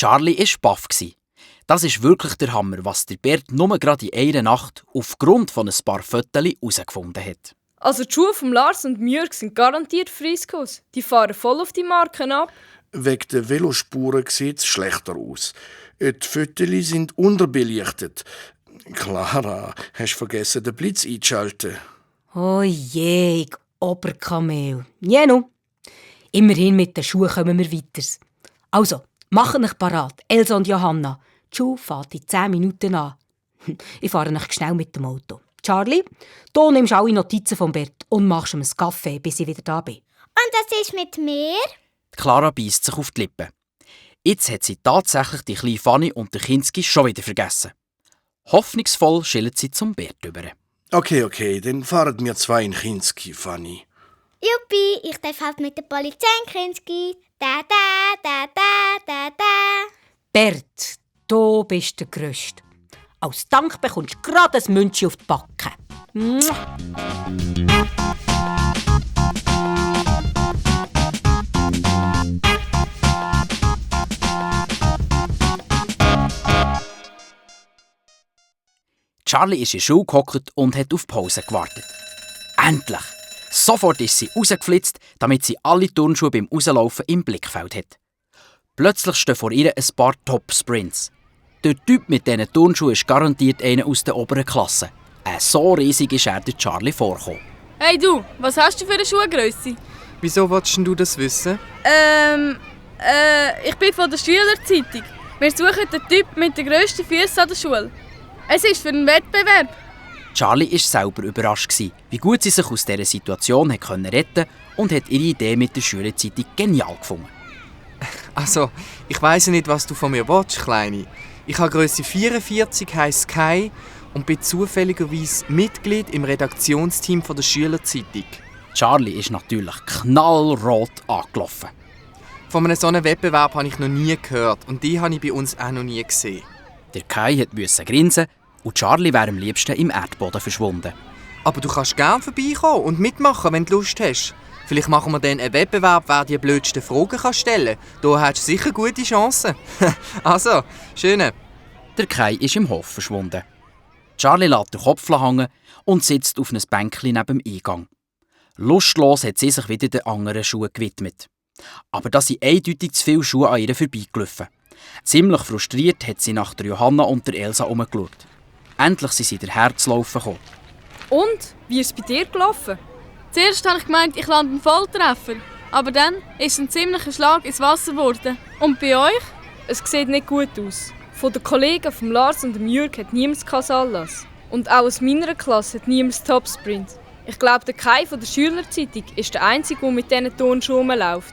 Charlie war baff. Das ist wirklich der Hammer, was der Bert nur gerade in einer Nacht aufgrund von ein paar Fotos herausgefunden hat. Also die Schuhe von Lars und Jörg sind garantiert Friskos. Die fahren voll auf die Marken ab. Wegen der Velospuren sieht es schlechter aus. Die Fotos sind unterbelichtet. Clara, hast vergessen, den Blitz einzuschalten? Oh je, ich Oberkamel. Jenu. Immerhin mit den Schuhen kommen wir weiter. Also, machen euch parat, Elsa und Johanna. Die Schuhe fährt in 10 Minuten an. Ich fahre euch schnell mit dem Auto. Charlie, du nimmst alle Notizen von Bert und machst ihm einen Kaffee, bis ich wieder da bin. Und was ist mit mir? Clara beisst sich auf die Lippen. Jetzt hat sie tatsächlich die kleine Fanny und den Kinski schon wieder vergessen. Hoffnungsvoll schillt sie zum Bert über. Okay, dann fahren wir 2 in Kinski, Fanny. Juppie, ich darf halt mit der Polizei in Kinski. Da, da, da, da, da, da. Bert, du bist der Grösste. Als Dank bekommst du gerade ein Münzchen auf die Backe. Mua. Charlie ist in die Schule gehockt und hat auf Pause gewartet. Endlich! Sofort ist sie rausgeflitzt, damit sie alle Turnschuhe beim Rauslaufen im Blickfeld hat. Plötzlich stehen vor ihr ein paar Top-Sprints. Der Typ mit diesen Turnschuhen ist garantiert einer aus der oberen Klasse. So riesig ist er der Charlie vorgekommen. Hey du, was hast du für eine Schuhgrösse? Wieso willst du das wissen? Ich bin von der Schülerzeitung. Wir suchen den Typ mit den grössten Füßen an der Schule. Es ist für einen Wettbewerb. Charlie war selber überrascht, wie gut sie sich aus dieser Situation retten konnte und hat ihre Idee mit der Schülerzeitung genial gefunden. Also, ich weiss nicht, was du von mir willst, Kleine. Ich habe Grösse 44, heisse Kai und bin zufälligerweise Mitglied im Redaktionsteam der Schülerzeitung. Charlie ist natürlich knallrot angelaufen. Von einem solchen Wettbewerb habe ich noch nie gehört und die habe ich bei uns auch noch nie gesehen. Der Kai musste grinsen und Charlie wäre am liebsten im Erdboden verschwunden. Aber du kannst gerne vorbeikommen und mitmachen, wenn du Lust hast. Vielleicht machen wir dann einen Wettbewerb, wer die blödsten Fragen stellen kann. Da hast du sicher gute Chancen. Also, schöne. Der Kai ist im Hof verschwunden. Charlie lässt den Kopf hängen und sitzt auf einem Bänkchen neben dem Eingang. Lustlos hat sie sich wieder den anderen Schuhen gewidmet. Aber da sind eindeutig zu viele Schuhe an ihr vorbeigelaufen. Ziemlich frustriert hat sie nach der Johanna und der Elsa umgeschaut. Endlich sind sie daher zu laufen gekommen. Und? Wie ist es bei dir gelaufen? Zuerst habe ich gemeint, ich lande einen Volltreffer. Aber dann ist es ein ziemlicher Schlag ins Wasser geworden. Und bei euch? Es sieht nicht gut aus. Von den Kollegen von Lars und Jörg hat niemand Casallas. Und auch aus meiner Klasse hat niemand Topsprint. Ich glaube, der Kai von der Schülerzeitung ist der Einzige, der mit diesen Turnschuhen läuft.